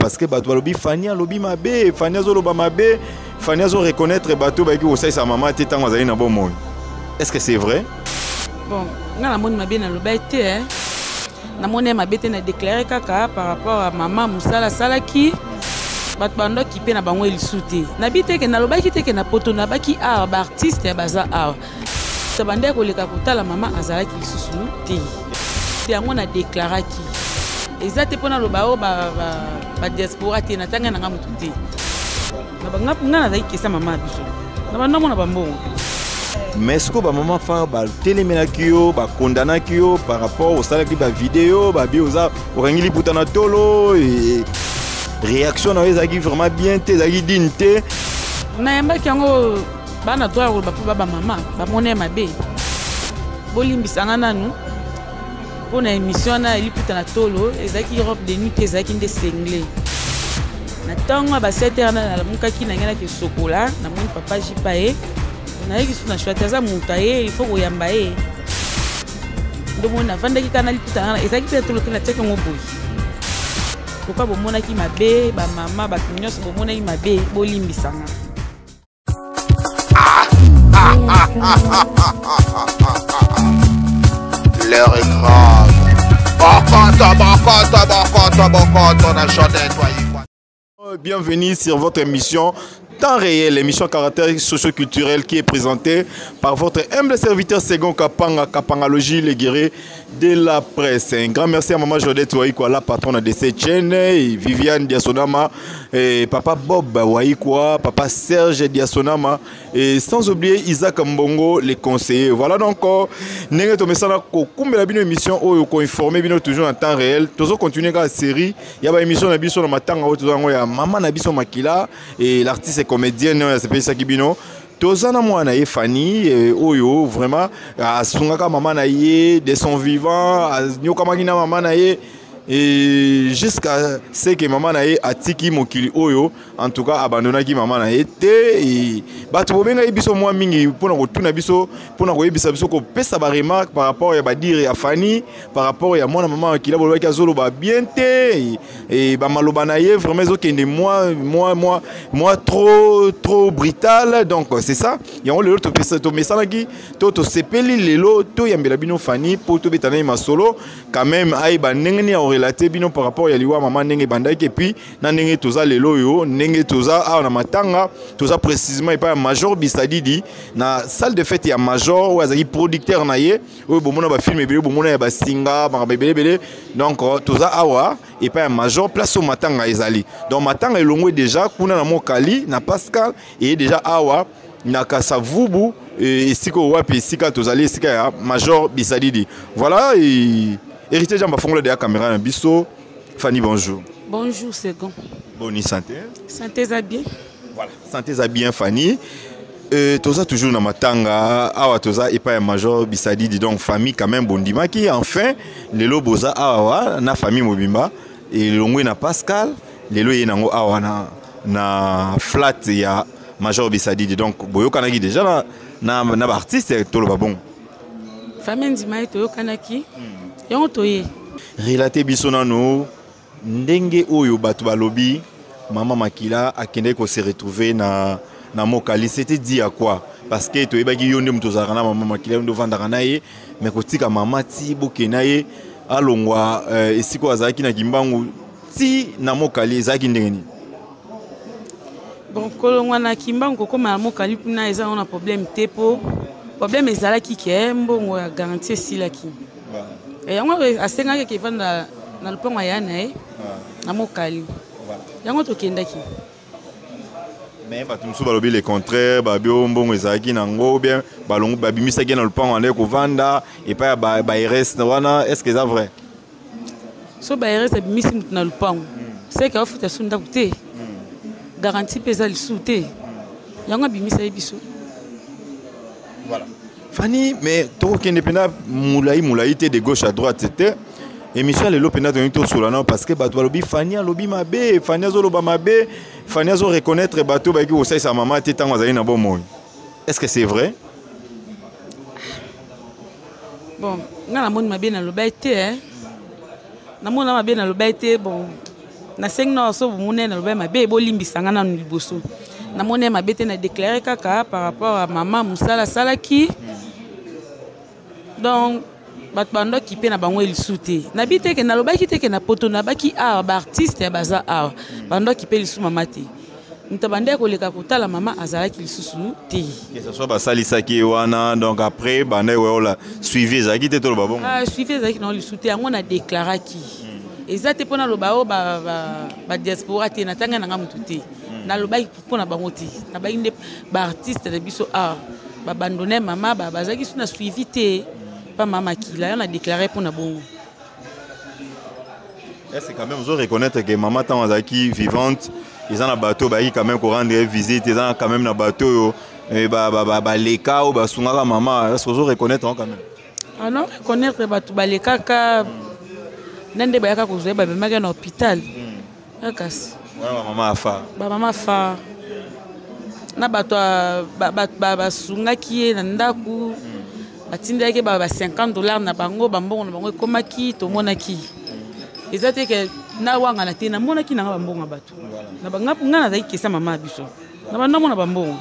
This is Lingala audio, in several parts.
Parce que bato balobi Fanny alobi mabe, Fanny azoloba mabe, Fanny azo reconnaître bato bayaki kosalisa mama te ntango azali na bomoi. Est-ce que c'est vrai? Bon, nga namoni mabe naloba te, eh. Namoni ye mabe te, na déclaré kaka par rapport à mama, mosala asalaki, bato bandoki mpe na bango elisu te. Nabi te ke nalobaki te ke na poto nabaki awa baartiste baza awa bandeki koleka kotala mama azalaki lisusu te. Yango na déclaraki eza te mpo naloba oyo badiaspora te, natanga nanga motu te. Nga nazalaki kesa mama ya biso na bandomona bambongo. Mais sikoyo bamama fa batelemelaki yo, bakondanaki yo par rapport osalaki bavideo, babi oza okangi liputa na tolo, réaction na yo ezalaki vraiment bien te, ezalaki digne te. Nayambaki yango, bana droit ya koloba mpo ba bamama bamona ye mabe. Bolimbisanga nanu mpo na émission wana, liputa na tolo ezalaki robe de nuit te, ezalaki nde singlet. Na ntongo ya ba 7 heures nalamukaki na ngai, naki sokola, namoni papa Jipa ye, nayeki su na shwati, aza moto aye, il faut koyamba ye. Ndomoni navandaki kaka na liputa nanga, ezalaki mpe na tolo te, natiaki yango boye. Pourquoi bomonaki mabe? Bamama, bato nyonso bomonaki mabe, bolimbisanga. L'heure est grave. Bokoto, bokoto, bokoto, bokoto, na Jodette. Bienvenue sur votre émission Temps réel, émission caractère socio-culturel qui est présentée par votre humble serviteur Second Kapanga, Kapangalogie, le guerrier de la presse. Un grand merci à Maman Jodette Waikwa, la patronne de cette chaîne, et Viviane Diasonama, et Papa Bob Waikwa, Papa Serge Diasonama, et sans oublier Isaac Mbongo, les conseillers. Voilà donc, ndenge tomesana kokumbela bino émission oyo koinformer bino toujours en temps réel. Toujours continuer la série, il y a ba émission na biso na matanga oyo tozango ya mama na biso Makila et l'artiste et comédienne oyo asepesaki bino. Toza na mwana ye Fanny, oyo vraiment asungaka mama na ye de son vivant, anyokamaki na mama na ye et jusqu'à ce que mama na ye atiki mokili oyo. En tout cas abandonnaki mama na ye te. Et bato bobengaki biso mwa mingi mpona kotuna biso, mpona koyebisa biso, kopesa ba remarque par rapport ya badire ya Fanny, par rapport ya mwana mama Makila. Bolobaki azoloba bien te et bamaloba na ye vraiment ezokende mwa mwa mwa mwa trop trop brutal. Donc c'est ça, yango lelo tomesanaki to tosepeli lelo toyambela bino Fanny mpo tobeta na ye masolo quand même, ayeba ndenge nini akorelate bino par rapport ya liwa mama, ndenge ebandaki et puis na ndenge toza lelo oyo, ndenge toza awa na matanga. Toza précisément epai ya Major Bisadidi, na salle de fête ya Major oyo azalaki producteur na ye, oyo bomona bafilm ebele, bomona ya basinga, makambo ebele ebele. Donc toza awa epai ya Major, place oyo matanga ezali. Donc matanga elongwe déjà kuna na Mokali na Pascal, eye déjà awa na Kasavubu, esika oyo wapi, esika tozali, esika ya Major Bisadidi. Voilà, Héritier Jamba fongola deya caméra na biso. Fanny, bonjour. Bonjour Second. Bonne santé. Santé eza bien. Voilà, santé eza bien Fanny. Toza toujours na matanga awa, toza epai ya Major Bisadidi. Donc famille quand même bondimaki, enfin lelo boza awa na famille mobimba, elongwe na Pascal, lelo ye nango awa na flat ya Major Bisadidi. Donc boyokanaki déjà na baartiste, toloba bongo? Famille ndima ye, toyokanaki yango, toye. Relate biso nano ndenge oyo bato balobi mama Makila akendaki kose retrouver na Mokali, c'était dit à quoi? Parce que toyebaki yo nde moto ozalaka na mama Makila, yo nde ovandaka na ye, mais kotika mama ti bokende na ye, alongwa esika oyo azalaki na Kimbangu ti na Mokali, ezalaki ndenge nini? Bon, kolongwa na Kimbangu kokóma na Mokali kuna eza ngo na problème te, mpo problème ezalaki ke mbongo ya garantie esilaki. Yango asengaki eke evanda na lopango ya na ye na Mokali, yango tokendaki. Mais bato mosusu balobi le contraire, babi oyo mbongo ezalaki nango bien, balongo babimisaki ye na lopango ande kovanda epai ya baires wana. Est ce que eza vrai? So baires abimisi motu na lopango, seke aofuta su ndako te, garantie mpe eza lisusu te, yango abimisa ye biso. Voilà Fanny, mais tokokende mpenza molai molai te, de gauche à droite te. Émission ya lelo mpenza tolingi tosola nao parce que bato balobi Fanny alobi mabe, Fanny azoloba mabe, Fanny azoreconnaître bato bayaki kosalisa mama te ntango azali na bomoi. Est ce que c'est vrai? Bon, nga namoni mabe naloba te, namona mabe naloba te. Bon. Nasengi na so bomoni naloba mabe, bolimbisa nga nanu liboso. Namoni mabe te, na déclaré kaka par rapport à mama, mosala asalaki. Donc bato bandoki mpe na bango elisu te. Nabi te ke nalobaki te ke na poto, nabaki awa baartiste ya baza awa bandoki mpe lisu mama te. Moto abandaki koleka kotala mama azalaki lisusu te. Que ce soit basalisaki ye wana, donc après bandaki koyola suivi ezalaki te, toloba bongo? Ah, suivi ezalaki nango lisusu te. Yango na déclaraki, eza te mpo naloba oyo badiaspora te, natanga nanga motu te, nalobaki mpo na bango te. Nabaki nde baartiste na biso awa babandone mama, bazalaki su na suivi te mpa mama Makila. Yo na déclaré mpo na bongo. Est-ce quand même ozo reconnaître que mama, ntango azalaki vivante, eza na bato oyo bayaki quand même korendre ye visite, eza quand même na bato oyo baleka, oyo basungaka mama? Est-ce ozo reconnaître yango quand même? Ah non, reconnaître, bato balekaka na nde bayaka kozwa ye, babemaki na hôpital kasi. Wana bamama afa. Bamama fa na bato basungaki ye na ndako, batindelaki ba 50 $ na bango, bambongo na bango ekomaki. Tomonaki, eza te ke nawangana te, namonaki nanga bambongo ya bato. Nga nazalaki kesa mama ya biso na bandamona bambongo.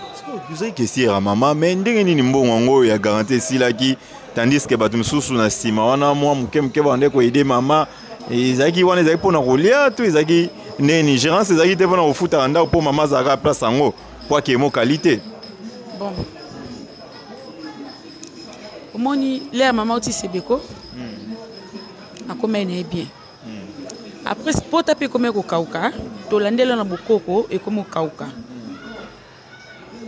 Ozali caissière ya mama, mais ndenge nini mbongo yango oyo ya garantie esilaki, tandis ke bato mosusu na nsima wana mwa moke moke bande koaider mama? Ezalaki wana, ezalaki mpona kolia to ezalaki nini? Gérance ezalaki te mpona kofutaka ndako, mpo mama azalaka place yango po ake mokali te? Bon, omoni, l'heure mama oti Sebeko, akomai na ye bien. Après pota mpe ekomi kokauka, tolandeli na bokoko, ekomi kokauka.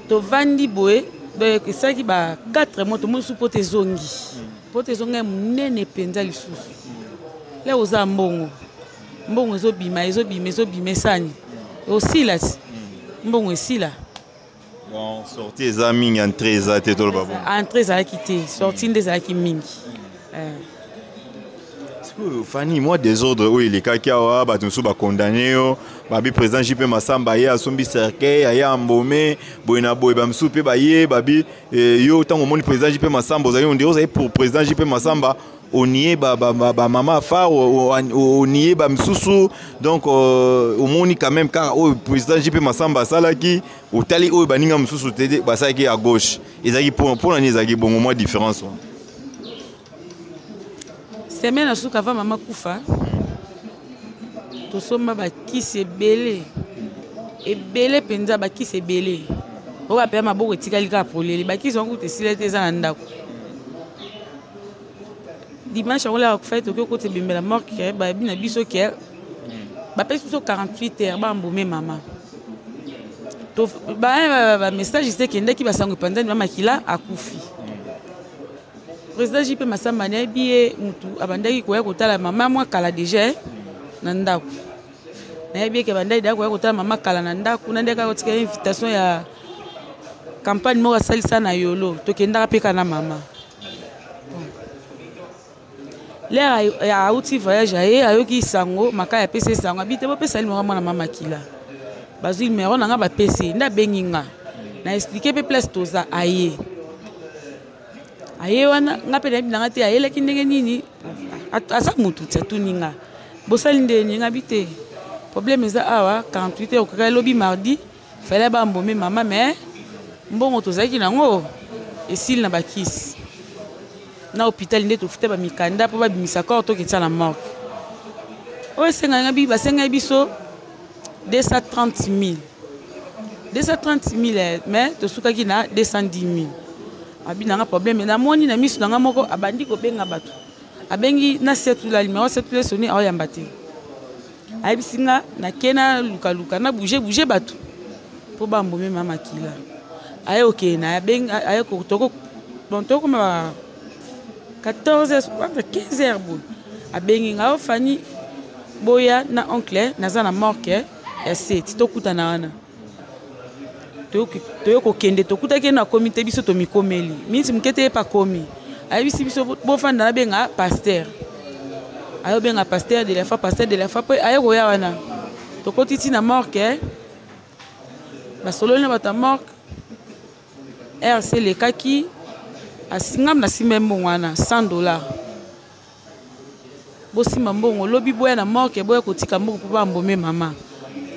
Tovandi boye, donc esalaki ba 4 mois, tomoni su pota ezongi. Pota ezongi ya monene mpenza lisusu. Le oza mbongo, mbongo ezobima, ezobima, ezobima, esani osila ti mbongo esila. Bon, sortie eza mingi, entrée eza te, toloba bon. Entrée ezalaki te, sortie nde ezalaki mingi. Sikoyo Fani, mwa désordre oyo elekaki awa, bato mosusu bakondane yo, babi président JP Masamba ye asombi cercueil, aye ambome boye na boye. Bamosusu mpe baye babi yo ntango omoni président JP Masamba, ozali ondire ozali pour président JP Masamba, onie bamama phare, onie bamisusu. Donc omoni quand même kaka oyo président JP Masamba asalaki, otali oyo baninga mosusu te basalaki à gauche. Ezalaki mpo na nini ezalaki bongo, mwa différence wana? Semaine asuka avant mama kufa, tosomba bakisi ebele ebele mpenza, bakisi ebele oyo bapeya maboko etikali kaka polele. Bakisi wango kuta esila te, eza na ndako. Dimanche yango laka kufa, toki okota ebembela morgue, bayebi na biso ke bapesi biso 48 heures bambome mama. Bamessage se ekendaki, basango epanzani, bamakila akufi. Président JP Masamba, nayebi ye, mutu abandaki koya kotala mama mwa kala déjà na ndako. Nayebi eke abandaki deya koya kotala mama kala na ndako, na ndenge kotika invitation ya campagne moko asalisa na Yolo, tokendaka mpe kaka na mama. L'heure auti voyage, aye, ayoki sango Makaya apesi sango, abi te bopesa numéro mwana mama Makila. Bazwi numéro na nga, bapesi nde, abengi nga, na expliquer mpe place toza. Aye, aye wana, nga mpe nayebi nanga te ayelaki ndenge nini. Aza motu ti atuni nga: "Bosali ndenge nini?" Nga bi te, problème eza awa, 48 heures okaka, elobi mardi fallait bambome mama, mais mbongo tozalaki nango esili na bakisi na hôpital, nde tofuta bamikanda mpo babimisa corps, toketia na morgue. Oyo esengaki bi basengaki biso 230 000, 230 000, mais tosukaki na 210 000. Abi nanga problème, namoni na miso nanga moko abandi kobenga bato, abengi na setula numéro, setula esoni, aoyamba te. Ayebisi nga nake nalukaluka na bouge bouge bato mpo bambome ma Makila. Aye okende na abengi, aye toko, bon, tokoma ba 14 heures, entre 15 heures boye, abengi nga: "O Fani, boya na oncle, naza na morgue ya 7, tokutana wana." Toyo kokende, tokutaki ye na komi te, biso tomikomeli miniti moke te, ye pa komi. Ayebisi biso bofanda, nabenga pasteur. Ayobenga pasteur de la foi, pasteur de la foi mpo aye koya wana. Tokoti ntina morgue, basololi na bato ya morgue, rc elekaki ngam na nsima mbongo wana 100 $. Bosimba mbongo lobi boya na morgue, boya kotika mbongo mpo bambome mama.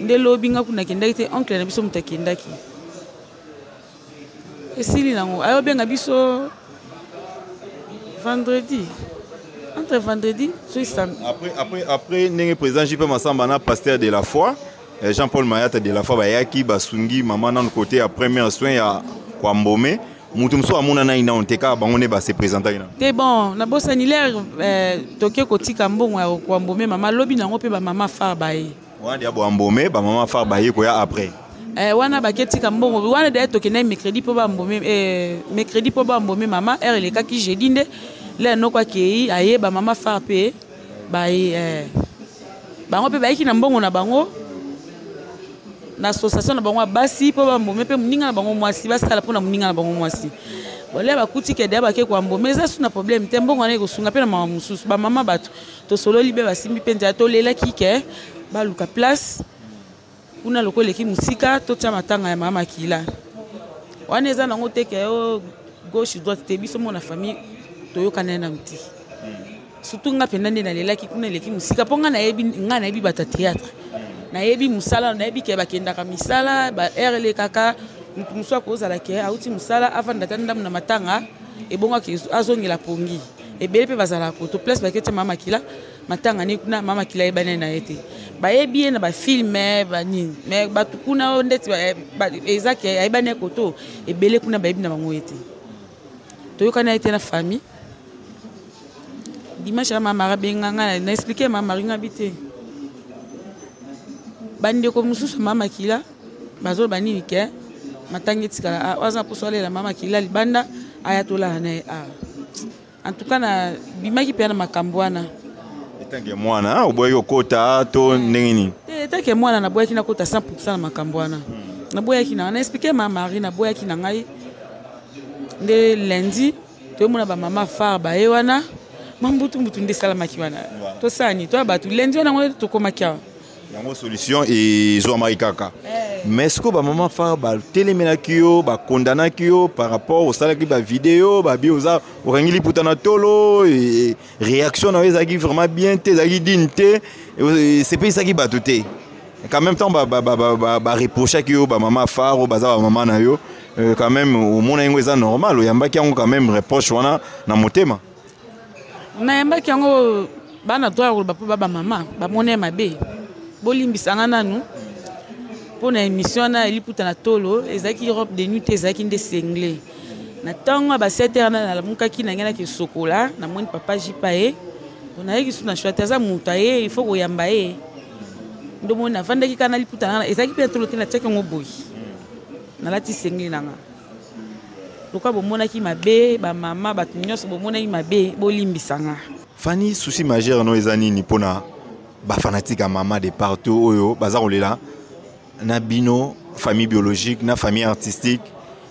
Nde lobi nga kuna akendaki te, oncle na biso moto akendaki. Esili nango ayobenga biso vendredi, entre vendredi soki samedi. Après ndenge président JP Massamba na pasteur de la foi Jean-Paul Mayata de la foi bayaki basungi mama nanu côté ya premier soin ya kwambome, mutu mosusu amona nai nano te, kaka bango nde base présentaki na te. Bon, nabosani lere toke kotika mbongo ya kwambome mama, lobi nango mpe bamama phare baye. Wana dia boambome, bamama phare baye koya après. Wana baketika mbongo wana daye, tokendaki mercredi mpo bambome, mercredi mpo bambome mama. Heure elekaki jeudi nde lere noko akei aye, bamama phare mpe baye, bango mpe bayaki na mbongo na bango na association na bango ya basi mpo bambome mpe moninga na bango mwasi, basala mpona moninga na bango mwasi. Bolia bakuti kede bake koambome, eza su na problème te. Mbongo wana ekosunga mpe na mama mosusu. Bamama bato tosololi mpe basimbi mpe nzela, tolelaki ke baluka place kuna lokola eleki mosika, totia matanga ya mama Makila wana. Eza nango te ke o gauche droite te, biso mona famille toyokana ye nanu te. Surtout nga mpenza nde nalelaki kuna eleki mosika, mpo nga nayebi, nga nayebi bato ya théâtre, nayebi mosala, nayebi ke bakendaka misala ba heure elekaka. Motu mosusu akozala ke auti mosala, avanda ata ndambo na matanga, ebongaki azongela pongi. Ebele mpe bazalaka koto place baketia mama Makila matanga ni kuna. Mama Makila ayebani na ye te, bayebi ye na bafilm banini, mais bato kuna oyo ndeti eza ke ayebani ye koto, ebele kuna bayebi na bango ye te. Toyokani ye te na famille. Dimanche ya mama abenga ngai na expliquer mama Marie, ngabi te, bandeko mosusu mama Makila bazoloba nini ke matanga etikala aza mposo alela mama Makila libanda, aya tolala na ye awa. En tout cas na bimaki mpe na makambo wana. Etanke mwana oboyaki okota to ndenge nini? Te, etanke mwana naboyaki nakota 100 na makambo wana. Naboyaki na expliquer mama Marie, naboyaki na ngai. Nde lundi toyomona bamama phare baye wana, mambutumbutu nde esalamaki wana. Tosala nini? Toya bato lundi wana yango tokomaki awa. Yango solution ezwamaki kaka. Mais sikoyo bamama phare batelemelaki yo, bakondanaki yo par rapport osalaki bavideo, babi oza okangi liputa na tolo. Réaction na yo ezalaki vraiment bien te, ezalaki digne te, esepelisaki bato te. Quand même temps bareprochaki yo bamama phare oyo baza bamama na yo, quand même omona yango eza normal? Oyambaki yango quand même reproche wana na motema? Nayambaki yango. Bana droit ya koloba mpo bamama bamona ye mabe. Bolimbisanga nanu mpo na émission wana eliputa na tolo, ezalaki robe de nuit te, ezalaki nde singlet. Na ntongo ya ba 7 heures na nalamukaki na ngai, naki sokola, namoni papa Jipa ye. Nayeki su na shwa te, aza moto aye, il faut koyamba ye. Nde omoni navandaki kaka na liputa na nga, ezalaki mpe na tolo te, natiaki yango boye, nalati singlet na nga. Lokola bomonaki mabe, bamama bato nyonso bomonaki mabe, bolimbisanga. Fani, souci majeur no eza nini mpona bafanatique ya mama de partout oyo baza kolela na bino, famille biologique na famille artistique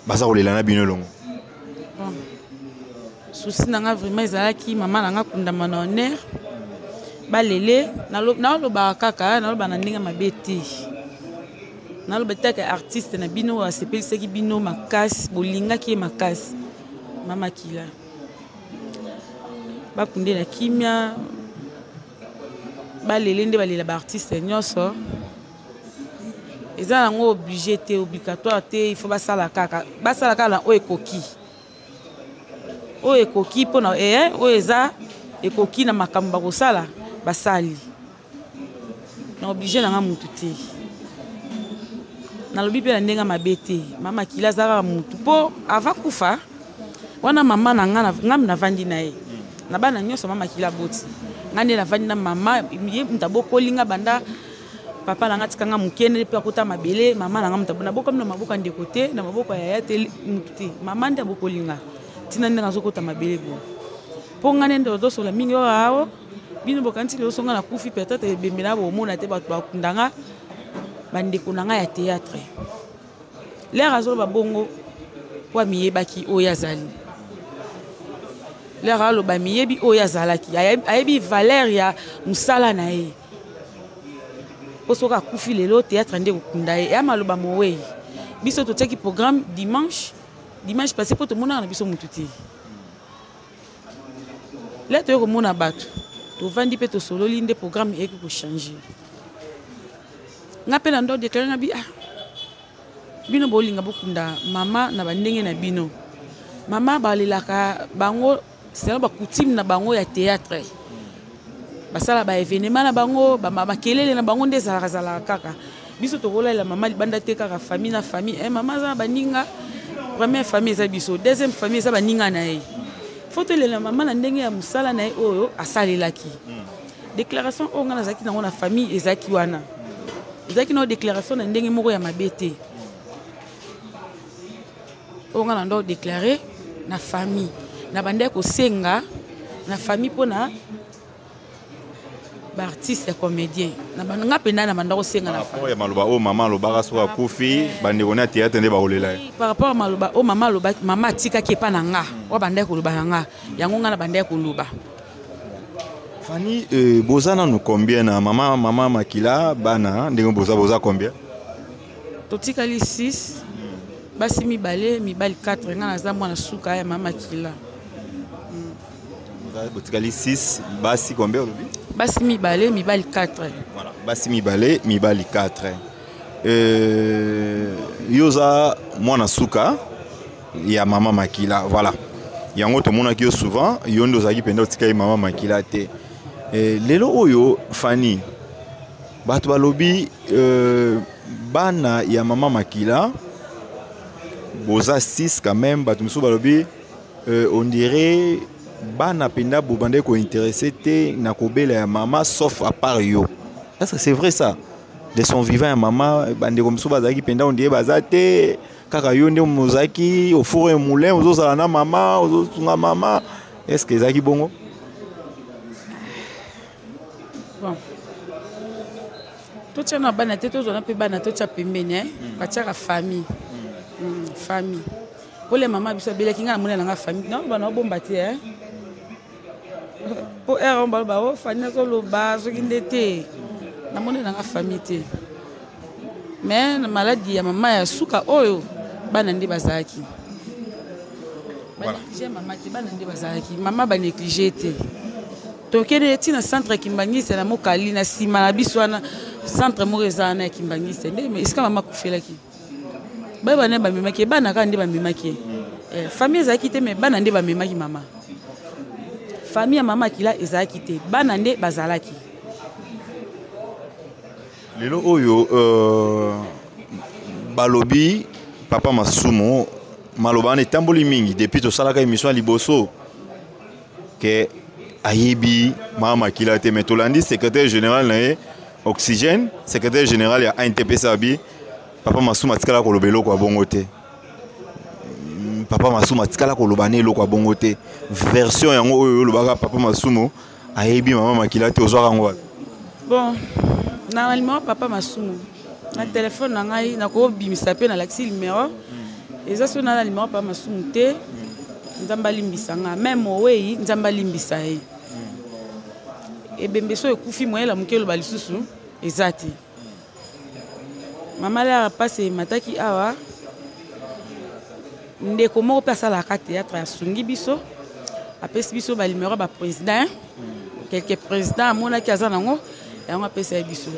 baza kolela na bino elongo? Bon, souci na nga vraiment ezalaki mama na nga kundama na honneur. Balele nalobaka kaka, naloba na ndenge mabe te, naloba taka artiste na bino oyo asepelisaki bino makasi, bolingaki ye makasi, mama Kila, bakunde na kimia. Balele nde balela baartiste nyonso, eza yango obligé te, obligatoire te, il faut basala kaka, basala kaka na oyo ekoki, oyo ekoki mpona oyo eza ekoki na makambo bakosala, basali na obligé na nga mutu te. Nalobi mpe na ndenge mabe te, mama Kila aza kaka mutu mpo avant kufa wana, mama na nga, ngami navandi na ye na bana nyonso mama Kila aboti, nga nde navandi na mama. Ye moto abokoli nga banda papa na nga tika nga moke, nde mpe akota mabele. Mama na nga moto nabokomi na maboko ya ndeko te, na maboko ya yaya te, motu te, mama nde abokoli nga ntina ndenge azokota mabele boye. Mpo nga nde ozosola mingi oyo awo, bino bokanisi lelo so nga nakufi, peut-être ebembe na bomona te, bato bakunda nga, bandeko na ngai ya théâtre. Lere azoloba bongo po amiyebaki oyo azali. Lere aloba miyebi oyo azalaki, ayebi valeur ya mosala na ye, mpo soki akufi lelo, théâtre nde kokunda ye. Eya maloba mowei. Biso totiaki programme dimanche, dimanche passé, mpo tomonaka na biso motu te. Le toye komona bato. Tovandi mpe tosololi nde programme eyaki kochange. Nga mpe na ndo déclare na bi ah bino bolinga bokunda mama na bandenge na bino. Mama balelaka bango selon ba coutume na bango ya théâtre. Basala ba événement na bango, ba makelele na bango nde ezalaka zalaka kaka. Biso tokolalela mama libanda te kaka famille na famille. Eh, mama aza na baninga, première famille eza biso, deuxième famille eza baninga na ye. Faut tolela mama na ndenge ya mosala na ye oyo asalelaki. Déclaration oyo nga nazalaki nango na famille ezalaki wana. Ezalaki na déclaration na ndenge moko ya mabe te. Oyo nga na ndo déclarer na famille. Na bandaki kosenga na famille mpona ba artiste ya comédien. Na banda nga penda na banda kosenga na Par rapport ya maloba oyo mama alobaka soki akufi, bandeko na théâtre nde bakolela ye. Par rapport ya maloba oyo mama alobaki, mama atikaki epa na nga, oyo bandaki koloba na nga, yango nga na bandaki koloba. Fanny, boza nanu combien na mama, mama Makila, bana, ndenge boza, boza combien? Totikali 6, basi mibale, mibali 4, nga naza mwana suka ya mama Makila. Botikali 6, basi combien olobi? Basi mibale, mibali 4. Voilà, basi mibale, mibali 4. Yoza mwana suka ya mama Makila, voilà. Yango tomonaki yo souvent, yo nde ozalaki mpenza otikali mama Makila te. Lelo oyo Fanny, bato balobi bana ya mama Makila boza 6 quand même, bato mosusu balobi on dirait bana mpenza bobandaki kointeresse te na kobela ya mama sauf à part yo. Est-ce que c'est vrai ça? De son vivant ya mama, bandeko mosusu bazalaki mpenza on dirait baza te, kaka yo nde mozalaki au four et moulin, ozozala na mama, ozosunga mama. Est-ce que ezalaki bongo? Bon. Totia na bana te, tozwana mpe bana totia pembeni, hein? Batiaka famille. Famille. Pole mama biso abelaki nga na mona nanga famille. Non, bana obomba te, hein? Po er on baloba, oh, Fanny azoloba, soki nde te. Na mona nanga famille te. Mais na maladie ya mama ya suka oyo bana nde bazalaki. Ba Voilà. négliger mama te, bana nde bazalaki. Mama ba négliger te. Tokende ti na centre ya Kimbangiste na Mokali na nsima na biso wana centre moko eza wana ya Kimbangiste nde esika mama akufelaki. Bayeba nde bamemaki ye, bana kaka nde bamemaki ye. Famille ezalaki te, mais bana nde bamemaki mama. Famille ya mama Akila ezalaki te, bana nde bazalaki. Lelo oyo balobi papa Masumu maloba wana etamboli mingi depuis tosalaka émission ya liboso ke ayebi mama Makila te, mais tolandi secrétaire général na ye Oxygène, secrétaire général ya ANTPC abi papa Masumu atikala koloba eloko ya bongo te. Papa Masumu atikala koloba na eloko ya bongo te. Version yango oyo olobaka papa Masumu ayebi mama Makila te, ozwaka yango wapi? Bon, na numéro papa Masumu na téléphone na ngai nakobimisa mpe nalakisi numéro. Eza so na numéro papa Masumu te, Nzambe alimbisa nga. Même owei Nzambe alimbisa ye. Ebembe so ekufi moyela moke eloba lisusu eza te. Mama Lara passe emataki awa. Ndeko moko mpe asalaka théâtre asungi biso, apesi biso ba numéro ba président. Quelques président amonaki aza nango, yango apesa ye biso.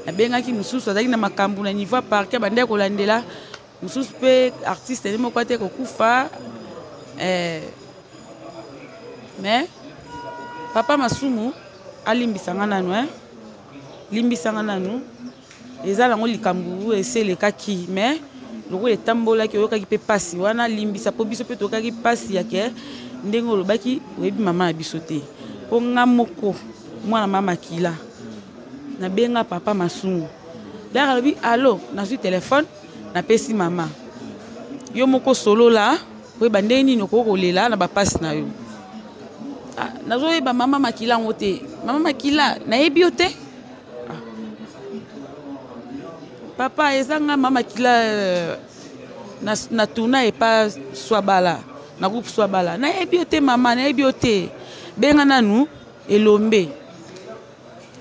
Abengaki mosusu azalaki na makambo na niveau ya parquet, bandeki kolandela mosusu mpe artiste ye moko ate kokufa. Mais papa Masumu alimbisa nga nanu, hein? Limbisa nga nanu. Eza nango likambo eselekaki, mais lokola etambolaki oyokaki mpe pasi wana, limbisa po biso mpe toyokaki pasi ya ke ndenge olobaki oyebi mama na biso te. Po nga moko mwana mama Makila nabenga papa Masumu, lere alobi allo, nazwi telefone napesi mama, yo moko solola oyeba ndenge nini okoki kolela na bapasi na yo. Ah, nazoyeba mama Makila yango te, mama Makila nayebi yo te. Ah. Papa eza nga mama Makila na tourna epa Swabala, na groupe Swabala. Nayebi yo te mama, nayebi yo te. Benga nanu Elombe.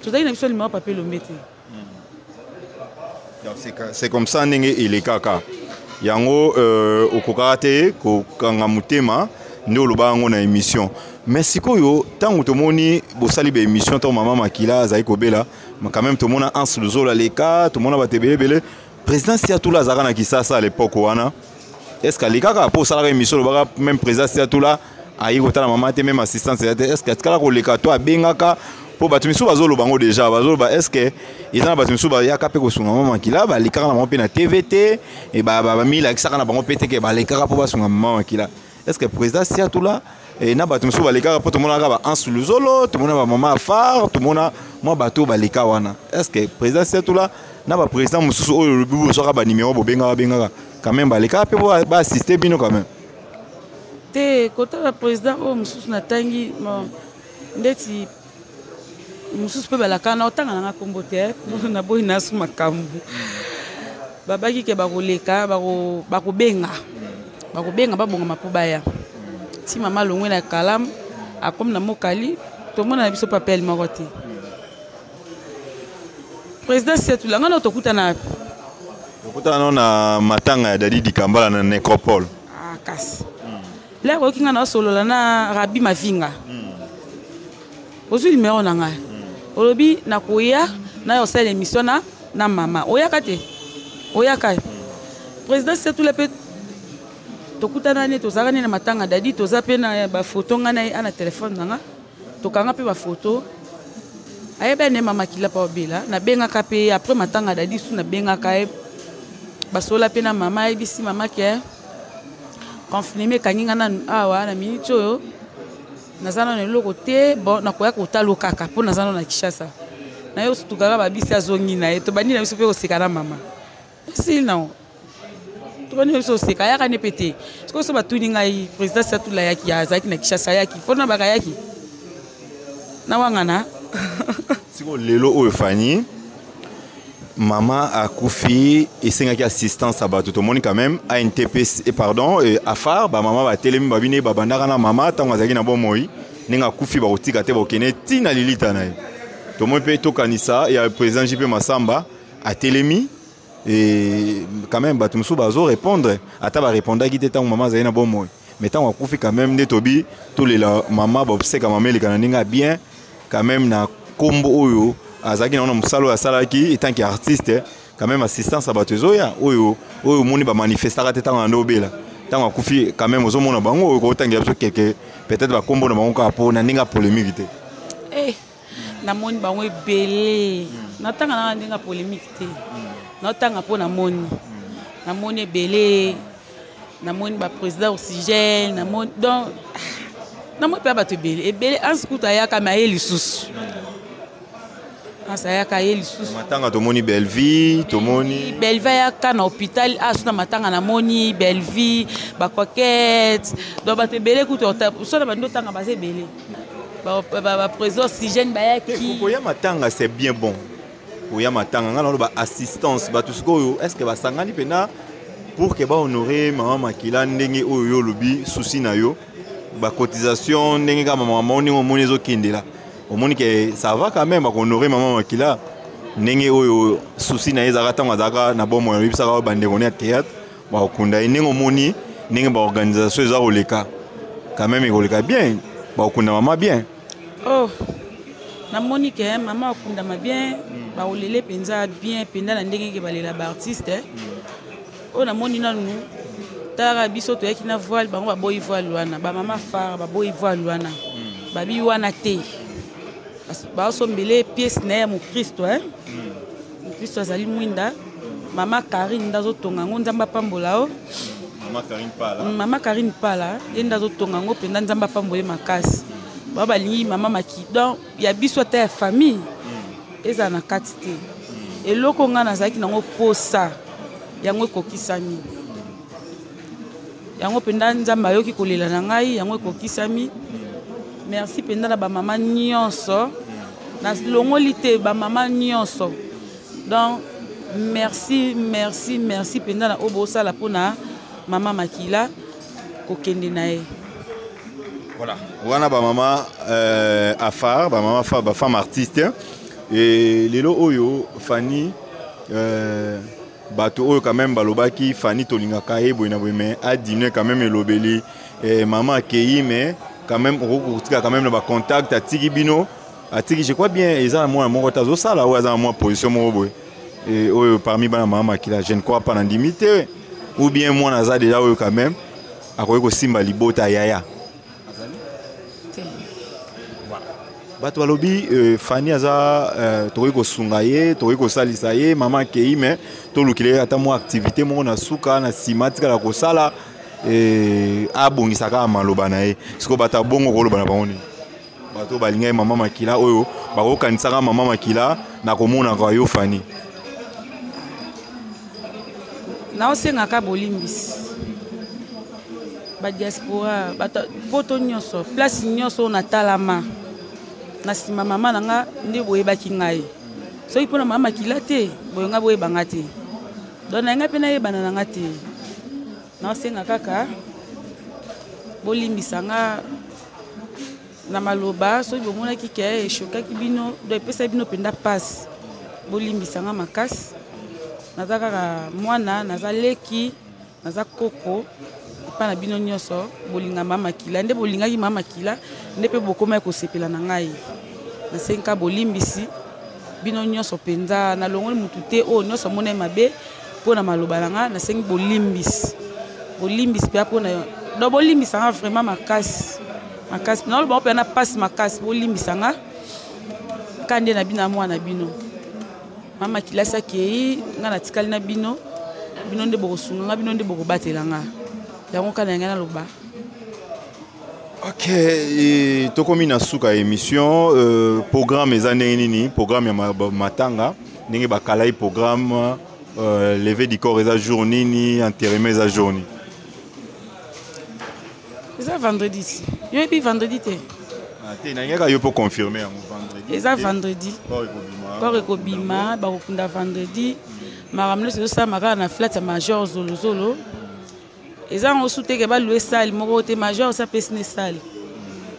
Tozali na biso numéro papa Elombe te. Donc c'est comme ça ndenge elekaka. Yango okokaka te kokanga motema. Nde oloba yango na émission. Mais sikoyo ntango tomoni bosali ba émission, ntango mama Makila azali kobela, quand même tomona Anse Luzola leka, tomona bato ebele ebele. Président Siatula azalaka na Kisasa à l'époque wana. Est ce que alekaka mpo osalaka émission, olobaka même président Siatula ayi kotala mama te, même assistance ya te? Est ce que atikala koleka to abengaka? Mpo bato misusu bazoloba yango déjà, bazoloba: est ce que eza na bato misusu bayaka mpe kosunga mama Makila, balekaka na bango mpe na TV te, bamilakisaka na bango mpe te ke balekaka mpo basunga mama Makila? Est ce que président Siatula na bato mosusu balekaka? Mpo tomonaka ba Anse Luzolo, tomona bamama afar, tomona mwa bato oyo baleka wana. Est ce que président Siatula na baprésident mosusu oyo olobi bozwaka banimero, bobengaka bengaka, quand même balekaka mpe po baassiste bino quand même? Te, kotala président oyo mosusu natangi, bon, ndeti mosusu mpe balaka na otanga nanga nkombo te, naboyi nasu makambo. Babaki ke bakoleka, bakobenga, bakobenga, babongama mpo baya. Ti mama alongwe na Kalamu, akomi na Mokali, tomona na biso papele moko te. Président Siatula, nga na tokutana. Tokutana no na matanga ya Dadi Dikambala na Nécropole. Ah, kasi lere oyoki nga naosolola na Rabi Mavinga, ozwi numero na ngai, olobi nakoya nayo osala émission na mama. Oyaka te, oyaka. Président Siatula mpe tokutana ne, tozalaka ne na matanga Dadi, toza mpe na bafoto, ngai na ye a na telefone na nga, tokanga mpe bafoto. Ayebi ane mama Kila mpa obela. Nabengaka mpe après matanga Dadi su, nabengaka ye, basola mpe na mama. Ayebisi mama ke confinement ekangi nga nanu awa na minute oyo, naza nano eloko te. Bon, nakoya kotala kaka mpo naza nano na Kinshasa. Na ye osutukaka babisi, azongi na ye. Tobandi na biso mpe koseka na mama, esili nango. Tobandi na biso koseka, ayaka ne mpe te. Sikoyo so batuni ngai, président Siatula ayaki, azalaki na Kinshasa, ayaki mpona baka, ayaki na wangana. Sikoyo lelo oyo, Fani, mama akufi, esengaki assistance ya bato. Tomoni quand même ANTP, pardon, afar bamama batelemi, babini babandaka na mama ntango azalaki na bomoi. Ndenge akufi, bakotika te, bakokende ntina lilita na ye. Tomoni mpe tokanisa ya président JP Masamba atelemi. Et quand même bato mosusu bazo répondre, ata barépondaki te ntango mama azali na bomoi, mais ntango akufi quand même, nde tobi tolela mama, boseka mama eleka na ndenge ya bien quand même na nkombo oyo azalaki nango, na mosala oyo asalaki etanke artiste. Quand même assistance ya bato ezoya. Oyo omoni bamanifestaka te ntango na nde obela, ntango akufi quand même ozomona bango. Oyo kotangela biso quelque peut-être bakombo na bango kaka mpo na ndenge ya polémique te. Eh, namoni bango ebele. Natanga nanga ndenge ya polémique te, naotanga mpo namoni ebele. Namoni baprésident Oxygène, namoni, donc namoni mpe bato ebele ebele. Anse kutu ayaka, me aye lisusu. Anse ayaka, aye lisusu. Matanga tomoni Bellevie, tomoni. Bellevie ayaka na hôpital aso na matanga, namoni Bellevie, bacoquette, donc bato ebele kutu. So na bandi otanga, baza ebele. Baprésident Oxygène bayaki. Koya matanga, c'est bien bon koya matanga. Ngai naloba assistance, bato sikoyo, est ce que basangani mpena pour ke bahonore mama Makila ndenge oyo yo olobi, souci na yo, bacotisation ndenge kaka mama, ndenge omoni ezokendela, omoni ke ça va quand même, bakohonore mama Makila ndenge oyo souci na ye ezalaka ntango azalaka na bomoi, oyebisaka oyo bandeko ne ya théâtre bakokunda ye ndenge omoni, ndenge baorganisation eza koleka, quand même ekoleka bien, bakokunda mama bien? Oh, namoni ke mama akundama bien, bakolele mpenza bien mpenza na ndenge ke balela baartiste. Oyo namoni nanu, talaka biso toyaki na voile, bango baboyi voile wana. Bamama phare baboyi voile wana, babi wana te. Baosombele pièce na ye ya mokristo, mokristo azali mwinda. Mama Karine nde azotonga yango, Nzambe apambola o. Mama Karine Pala, ye nde azotonga yango mpenza, Nzambe apambola ye makasi. Bao balingi mama Maki, donc ya biso ata ya famille ezala na kati te. Eloko ngai nazalaki nango posa, yango ekokisami. Yango mpenza Nzambe ayoki kolela na ngai, yango ekokisami. Merci mpenza na bamama nyonso, nalongoli te, bamama nyonso. Donc merci, merci, merci mpenza na oyo bosala mpona mama Makila kokende na ye. Voilà, wana bamama afar, bamama bafemme artiste. E lelo oyo, Fani, bato oyo quand même balobaki Fani tolingaka ye boye na boye, mais adiminuer quand même elobeli. Eh, mama akei, mais quand même okoki kotika quand même na bacontact. Atiki bino, atiki, je crois bien, eza na mwana moko te azosala oyo aza na mwa position moko boye. Eh, oyo parmi bana mama Makila, je ne crois pas, nandimi te, ou bien mwana aza déjà oyo quand même akoki kosimba libota yaya. Te. Bato balobi Fani aza tokoki kosunga ye, tokoki kosalisa ye. Mama akei, mais tolukile ye ata mwa activité moko na suka, na nsima atikala kosala, abongisa kaka maloba na ye. Sikoyo bato ya bongo, koloba na bango nini? Bato oyo balingai mama Makila, oyo bakokanisaka mama Makila na komonaka yo Fani. Naosengaka bolimbisi, badiaspora, bato poto nyonso, place nyonso oyo natalama na nsima mama na nga, nde boyebaki ngai. Soki mpona mama Makila te, boye ngai boyeba nga te. Donc na ngai mpe nayebana na nga te. Naosenga kaka bolimbisa nga na maloba soki bomonaki ke eshokaki bino, donc epesaki bino mpenza mpasi, bolimbisa nga makasi. Naza kaka mwana, naza leki, naza koko epa na bino nyonso. Bolinga mama Makila nde bolingaki mama Makila, nde mpe bokomaki kosepela na ngai. Nasengi kaka bolimbisi bino nyonso mpenza. Nalongoli mutu te oyo nyonso amonai mabe mpo na maloba na nga. Nasengi bolimbisi, bolimbisi mpenza mpona, donc bolimbisa nga vraiment makasi makasi. Naloba ngo mpenza na mpasi makasi, bolimbisa nga ka nde na bino ya mwana bino. Mama kilasi akei, nga natikali na bino. Bino nde bokosunga nga, bino nde bokobatela nga. Yango kaka na ngai naloba. Ok, tokomi na suka ya émission. Programme eza ndenge nini? Programme ya matanga, ndenge bakalai programme, levée du corps eza jour nini? Enterrement eza jour nini? Eza vendredi. Si yoyebi vendredi te. Ah, te, nangeka yo mpo confirme yango, vendredi. Eza vendredi. Corps ekobima. Corps ekobima, bakokunda vendredi. Makambo nyonso ezosalama kaka na flat ya major Zolozolo. Eza yango su teke balue sale moko te. Major osi apesi ne sale,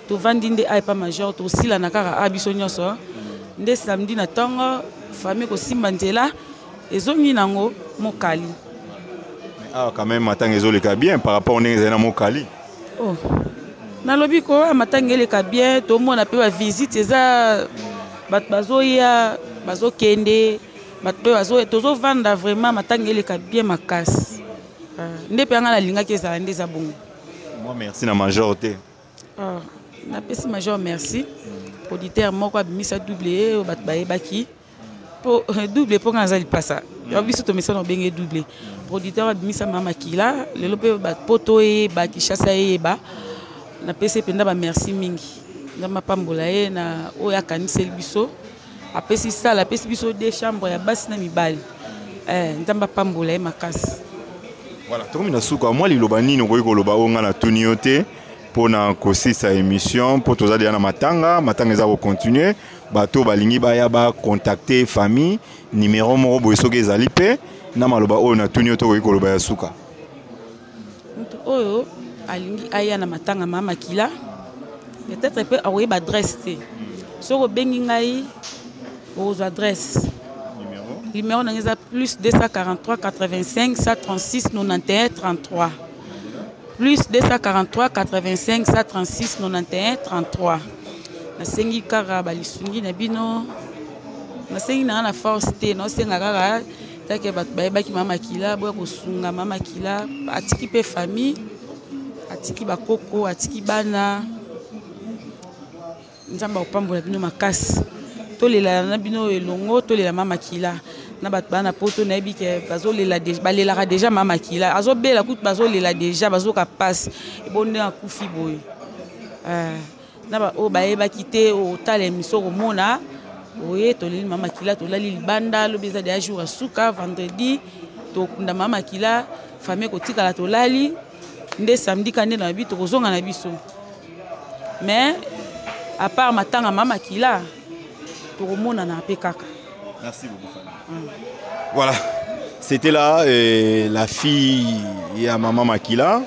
tovandi nde a epa major, tosilana kaka a biso nyonso. Nde samedi na ntongo, famille kosimba nzela ezongi nango mokali. Awa quand même matanga ezoleka bien par rapport ndenge ezali na mokali. Oh. Nalobi ko matanga eleka bien, tomona mpe bavisite eza, bato bazoya, bazokende, bato mpe bazoya, tozovanda. Vraiment matanga eleka bien makasi. Nde mpe yanga nalingaki ezala nde eza bongo. Moi, merci na major te. Ah, napesi major merci, producteur moko abimisa double ye oyo bato bayebaki po double, mpo nga naza lipasa ya biso, tomesana obenge double. Producteur abimisa mama Makila lelo mpe bapoto eyeba, Kinshasa eyeba. Napesi ye mpenza bamerci mingi. Nzambe apambola ye na oyo akaniseli biso, apesi sala, apesi biso deux chambre ya basi na mibali. Nzambe apambola ye makasi. Voilà, tokomi na suka. Mwa liloba nini okoki koloba oyo ngai natuni yo te mpona kosisa émission? Mpo toza deja na matanga, matanga eza kocontinue. Bato balingi baya bacontacte famille, numéro moko boye soki ezali, mpe na maloba oyo natuni yo tokoki koloba ya suka. Motu oyo alingi aya na matanga mama Makila, peut-être mpe akoyeba adresse te. Soki obengi ngai, okozwa adresse. Numéro na ngai eza plus 243 85 136 91 33, plus 243 85 136 91 33. Nasengi kaka balisungi na bino. Nasengi na nga na force te, naosenga kaka take bato bayebaki mama Makila boya kosunga mama Makila. Atiki mpe famille, atiki bakoko, atiki bana. Nzambe akopambola bino makasi. Tolela na bino elongo, tolela mama Makila na bato bana poto. Nayebi ke bazolela, balelaka deja mama Makila azobela kutu, bazolela deja, bazoka pasi ebo ndenge akufi boye. Na baoyo bayebaki te, otala émission, komona oye toleli mama Makila, tolali libanda. Lobi eza deja jour ya suka, vendredi tokunda mama Makila, famille kotikala, tolali. Nde samedi ka nde na bi tokozonga na biso. Mais à part matanga mama Makila, tokomonana mpe kaka. Merci beaucoup, Fanny. Voilà, c'était là la fille ya maman Makila,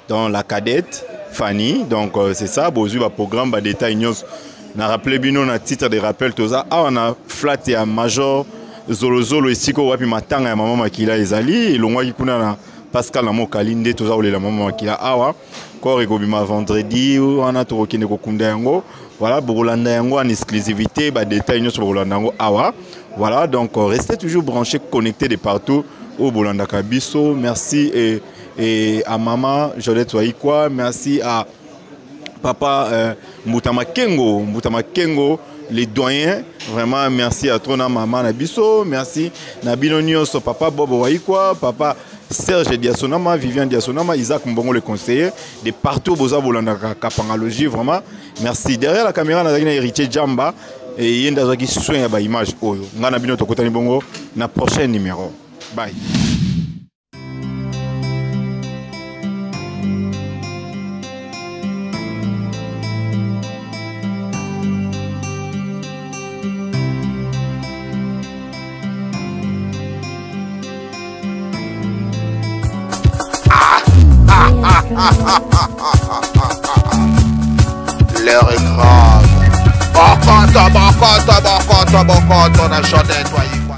dans la cadette Fanny. Donc c'est ça, bozui ba programme, ba détail nyonso. Na rappelé bino na titre de rappel, toza awa na flat ya major Zolozolo, esika wapi matanga ya mama Makila ezali, elongwaki kuna na Pascal na mokali nde toza kolela mama makila awa. Corps ekobima vendredi wana, tokokende kokunda yango. Voilà, bokolanda yango en exclusivité, ba détails nyonso bokolanda yango awa. Voilà, donc restez toujours branchés, connectés de partout oyo bolandaka biso. Merci et à maman Jolette Waikwa, merci à papa Mbuta Makengo, Mbuta Makengo les doyens, vraiment merci à toi na maman na biso, merci na bino nyonso, papa Bobo Waikwa, papa Serge Diasonama, Viviane Diasonama, Isaac Mbongo le conseiller, de partout boza bolandaka Kapangalogie, vraiment merci. Derrière la caméra nazalaki na héritier Jamba et ye nde azwaki soin ya ba image oyo. Nga na bino tokutani bongo na prochain numéro. Bye. L'heure est grave. Bokoto, bokoto, bokoto, bokoto, na Jodette.